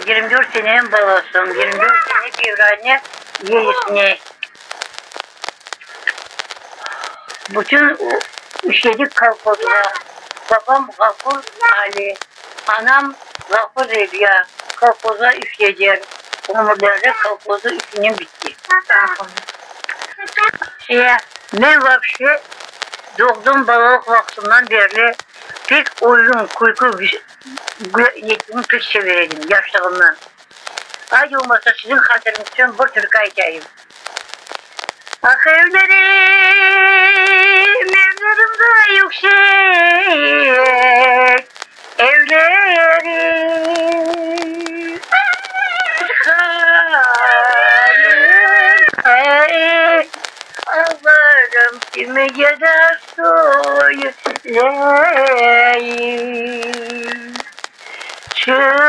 24 seneniñ balasım, 24 sene fevralniñ yedisine. Bütün işledik kolhozğa. Babam Ğafur Ali, anam Ğafur Rebiya kolhozğa işlediler. Ömürleri kolhozda işinen bitti. Men vapşe doğdım balalıq vaqtımdan berli pek oyun, külkü netmeni pek sever edim yaşlığımdan. Ay olmasa siziñ hatiriñiz içün bir türkü aytayım. Ah evlerim, evlerim de yüksek evlerim. Ağlarım kimge de söyleyim. Çıqayım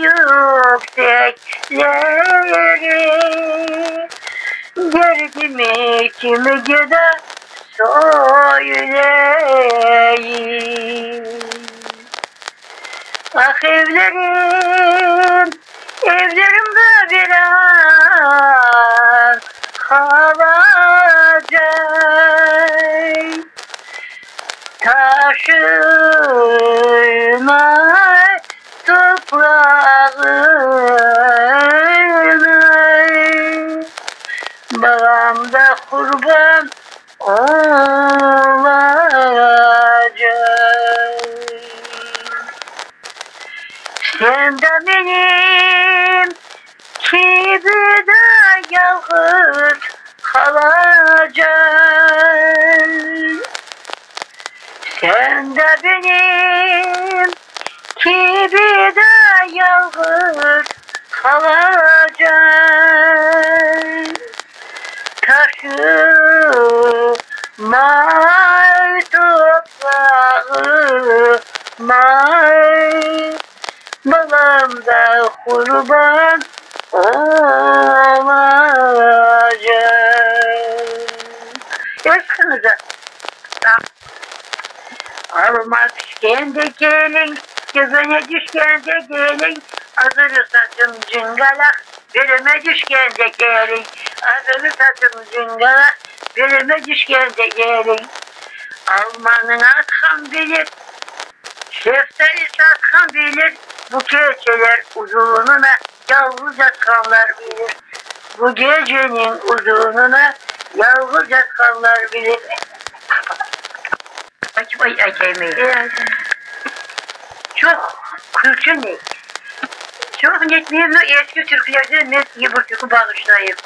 yükseklere, Derdimi kimge de söyleyim. Ah, evlerim, evlerim de viran qalacaq. Taşına, toprağına, Balam da qurban olacaq. Sen de menim kibi de yalğız qalacaq. Sen de benim kibi de yalğız qalacaq. Taşıma toprağıma, Balam da qurban olacaq. Eşitiñiz, Alma pişkende keliñ, Töbene tüşkende keliñ, Azırı saçım cıngalaq, Belime tüşkende keliñ, Azırı saçım cıngalaq, Belime tüşkende keliñ. Almanıñ atqan bilir, Şeftali satqan bilir, Bu geceler uzunına Yalğız yatqanlar bilir. Bu geceniñ uzunına Yalğız yatqanlar bilir. Çoq külkü ne? Çoq netmeyim, eski türkülerden men sizge bir türkü bağışlayım.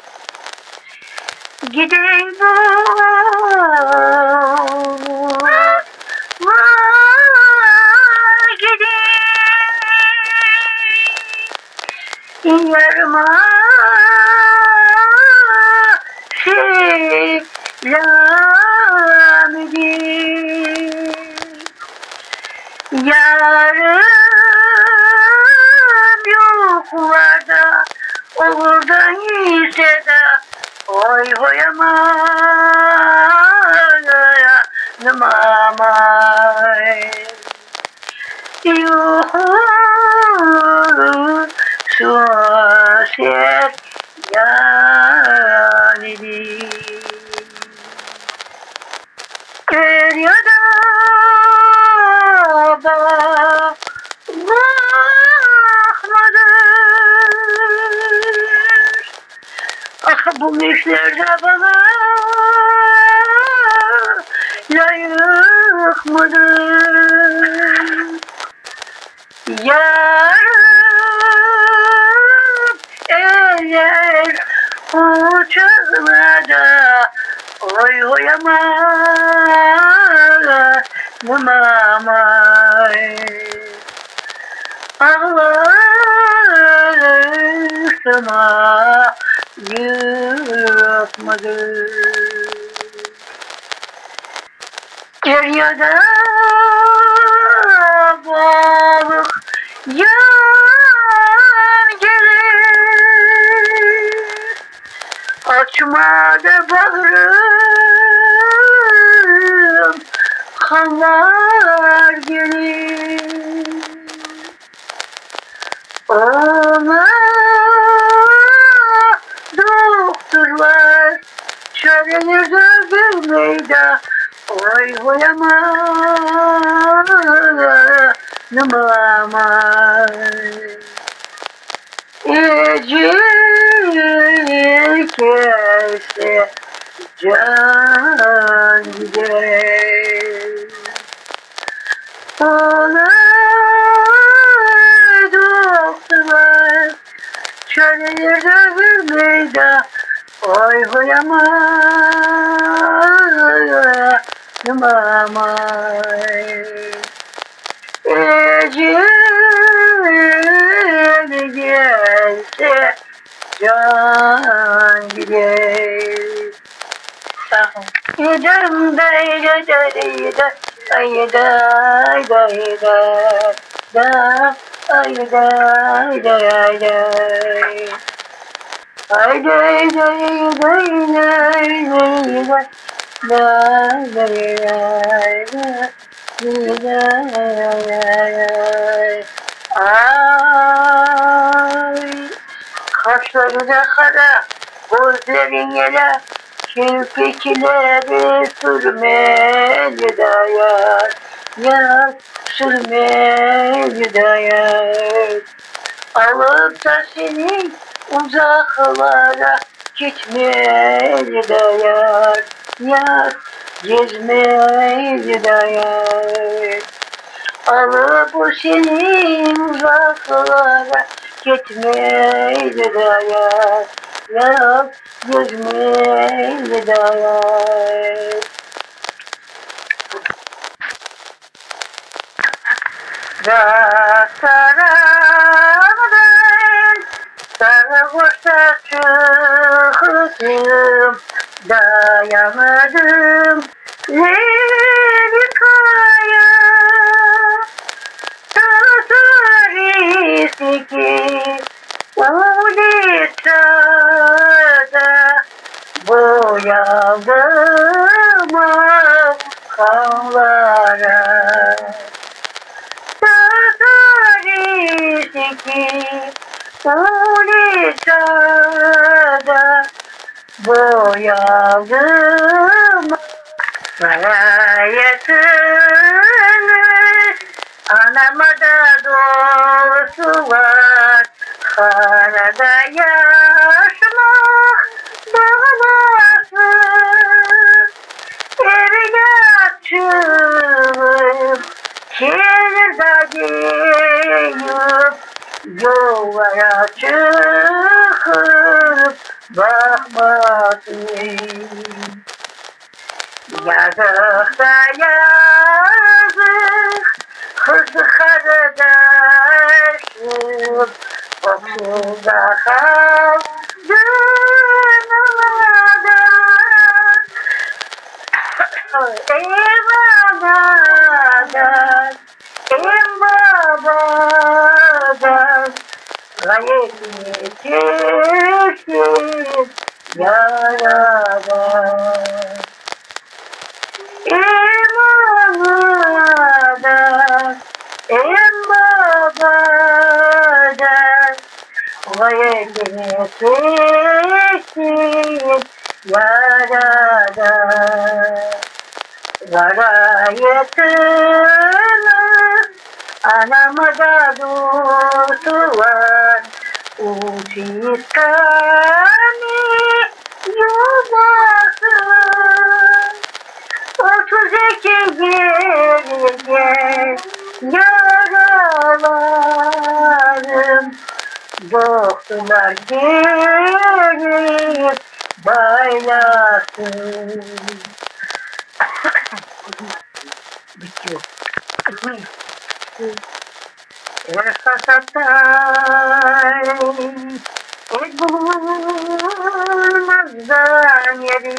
Gidey bulutlar gidey Yarıma selâm edey. Yarım yuqlarda olur da ise da, Oy-hoy aman, amay. Yuqusı seryan idi. Deryada balıq mıdır? Ah, bu işler de bana lâyıq mıdır? Yarım eller quçağına da oy oy aman, amay. Ağlasam ayıp mıdır? Deryada balıq yan kelir, Açmadı bağrım. Tuvğanlar kelip, Oña doqturlar çareler de bermey da, Oy, oy, aman, aman. Ecel kelse, can gider. Oña doqturlar çareler de bermey da, Oy, oy, aman, aman. Ecel kelse, can gider. Sağ ol. Ay, qaşları da qara, közleriñ ela, Kirpikleri sürmeli da yar, yar, sürmeli da yar. Alıp da seni uzaqlara ketmeli da yar, yar, gezmeli da yar. Alıp o seni uzaqlara ketmeli da yar, yar, gezmeli da yar. Dağ sarıquşa çıqtım, Dayandım Levinkaya. Tataristiki ulitsada Boyaldım aq qanlara. Tataristiki ulitsada Boyaldım Varayetini anama da dostlar, Qarada yaşmaq balası. Evlâtçığım, kelir da deyip, Yollara çıqıp baqmasın. Yazıq da yazıq, qız qardaşım, Öksüz da qaldım anadan. Em anadan, em babadan Ğayet yetiştim yaradan. Em anadan, em babadan Ğayet yetiştim yaradan. Varayetini anama da dostlar, Uçiskani yuvası. 32 yerge yaralarım, Doqturlar kelip baylasın. Bitiyor. Er hasatay, et bulunmazdan yeri,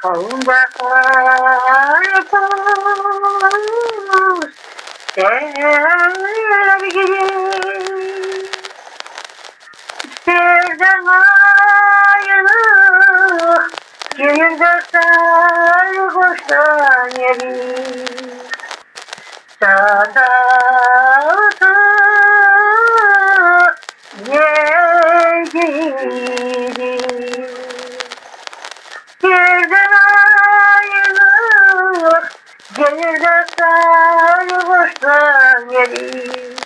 Qavunda qarpız sergili. Serden ayrı, Kelir de sarhoştan. Bayırda sarğuşlar yeri,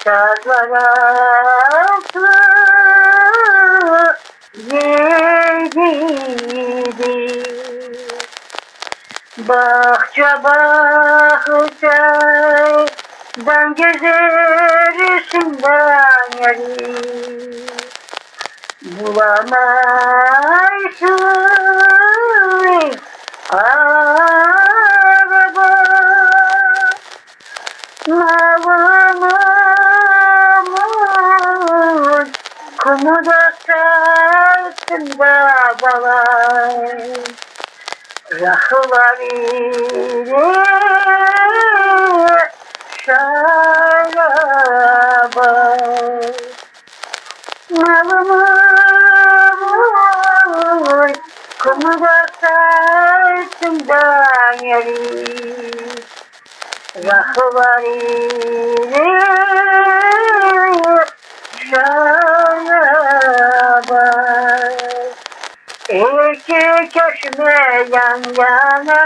Sazlar altı yedidi. Bağça bağçadan gezersiñ da yeri, Bulamaysıñ araba. Malımız qumu da satsın da balam, Raqılar ile şaraba. Malımız qumu da satsın da yeri, Raqılar ile şaraba. Eki çeşme yan yana,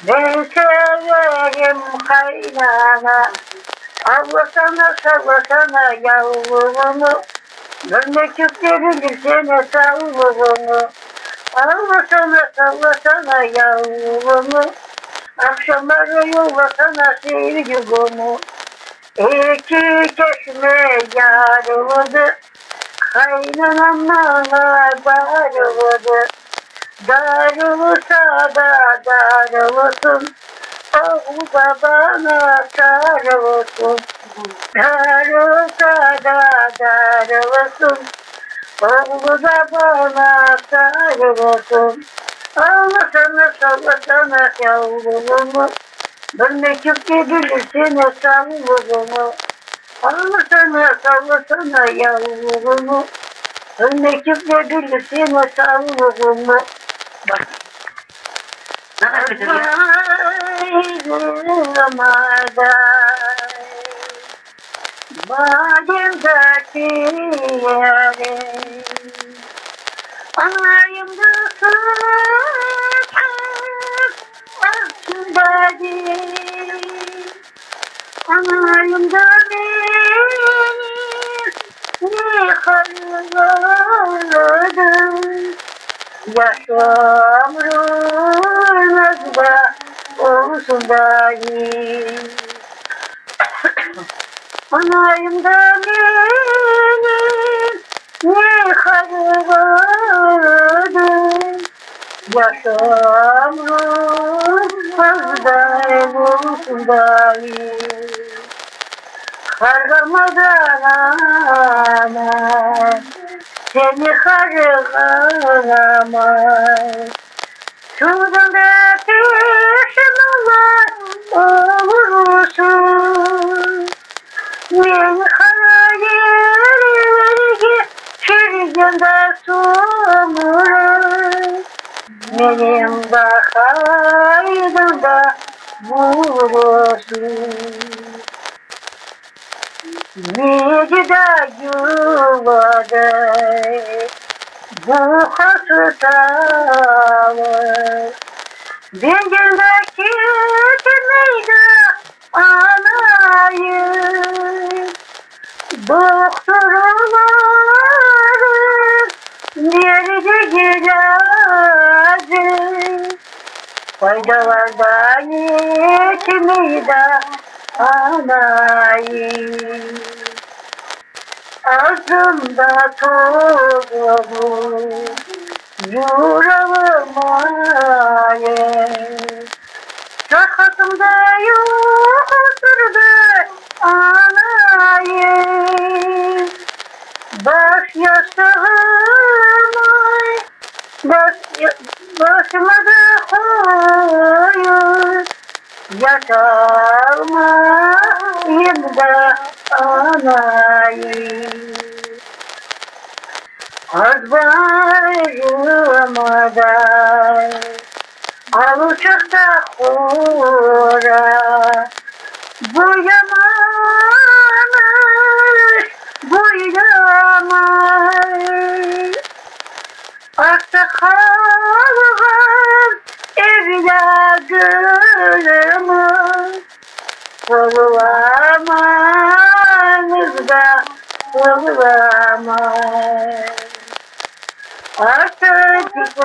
Ben severim qaynana. Allasana, sallasana yavluğını, Bir mektüp de bildirsene savlığını. Allasana, sallasana yavluğını, Aqşamları yollasana sevgimi. Eki çeşme yarıldı, Qaynanam maña darıldı. Darılsa da darılsın, Oğlu da bana sarılsın. Darılsa da darılsın, Oğlu da bana sarılsın. Ağlasana, sallasana yavruğumu, Bir mektüp de bildirsene savlığımı. Ağlasana, sallasana yavruğumu, Bir mektüp de bildirsene savlığımı. Bak. Anayım da meni ne hayırladı, Yaş ömrün azda olsun dayı. Anayım da meni ne hayırladı, Yaş ömrün azda olsun dayı. Qarğamadan ana, seni qarğalamay. Suvdan da peşmanlar olursıñ. Men qara yerlerge kirgen da soñra, Menim baqaydım da bulursıñ. Yedi yıladay bu hastalıq, Benden de ketmey de anayım. Dohturlarım berdi ilâcı, Faydalar da yetmey de anayım. Ağzımda tuz olur, yuralmayım. Saqatım da yoqtır da anayım. Baş yastığıma, baş, başıma da qoyıp yatalmayım da anayım. Azbarıma da alçaqta qora, Bu yaman iş, bu yaman. Artta qalğan evlâdını.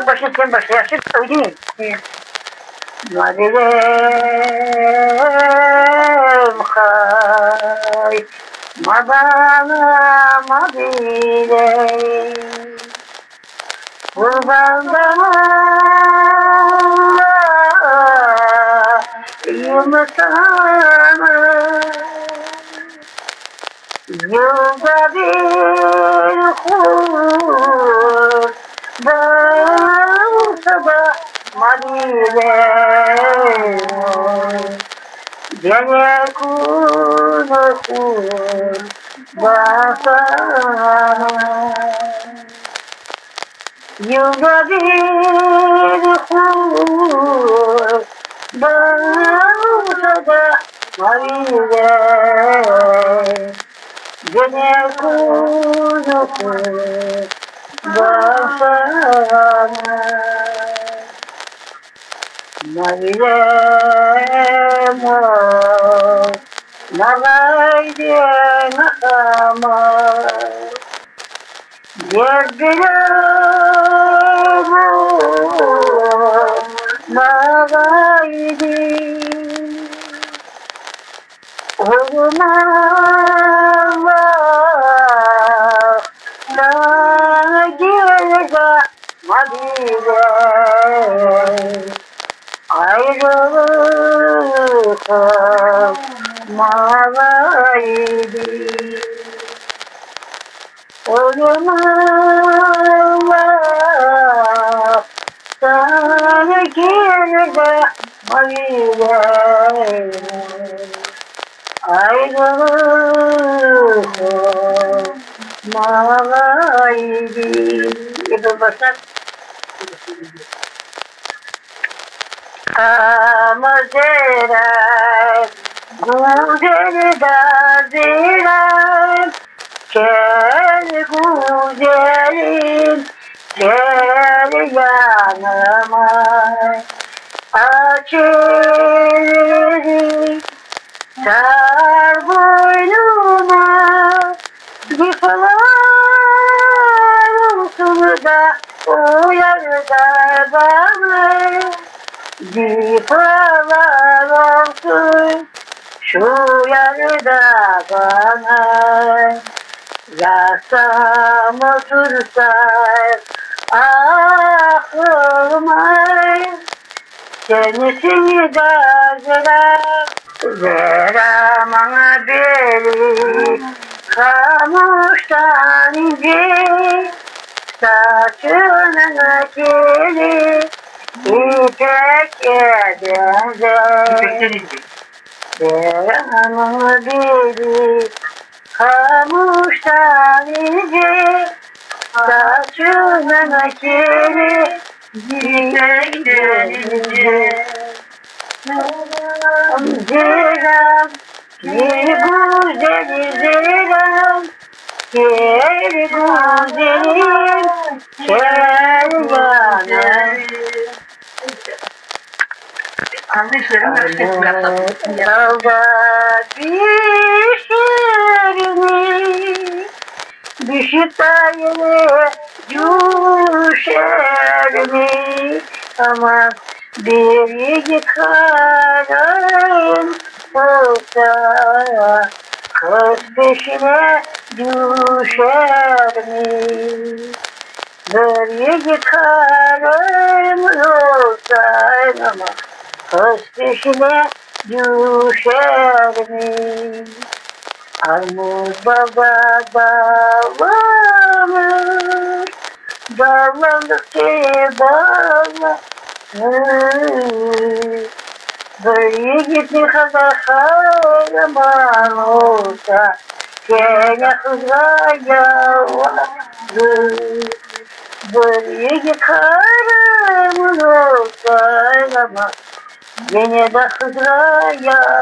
Sen başla, sen başla. Yahşı, öyle mi? Mabilem hay, mabana mabilem. Qurbandan olayım sana. Yılda bir qurban olsa da mabilem, Gene künü qurban sana. Yılda bir qurban olsa da mabilem, Gene künü qurban sana. Mabilem oy, Mağayden ama Berdiler olmağaydı. Oğlum Allah saña ceza mabilem, Ayrılıq olmağaydı. Oğlum Allah saña ceza mabilem, Ayrılıq olmağaydı. Episi başlar. Amazera, güzel da zera, Gel güzelim, gel yanıma. Aç elleri, sar boynuma, Vefalar olsun da uyar da bana. Vefalar olsun şu yar da bana. Yatsam otursam aqlıma, Sensiñ da zera, zera maña beli qamıştan ince, Saçınıñ teli ipekke beñzer. Zeranıñ beli qamıştan ince, Saçınıñ teli ipekten ince. Zeram, güzel zeram, Gel güzelim, gel yanıma. Yağda pişer mi? Bişip de yere düşer mi? Aman bir yigit qarım olsa, Qız peşine düşer mi? Bir yigit qarım olsa, aman, Qız peşine düşer mi? Armut bağda dallanır, Dallandıqça ballanır. Bir yigit ne qadar qaraman olsa, Kene qızğa yallanır. Bir yigit qaraman olsa, aman, Kene de qızğa yallanır.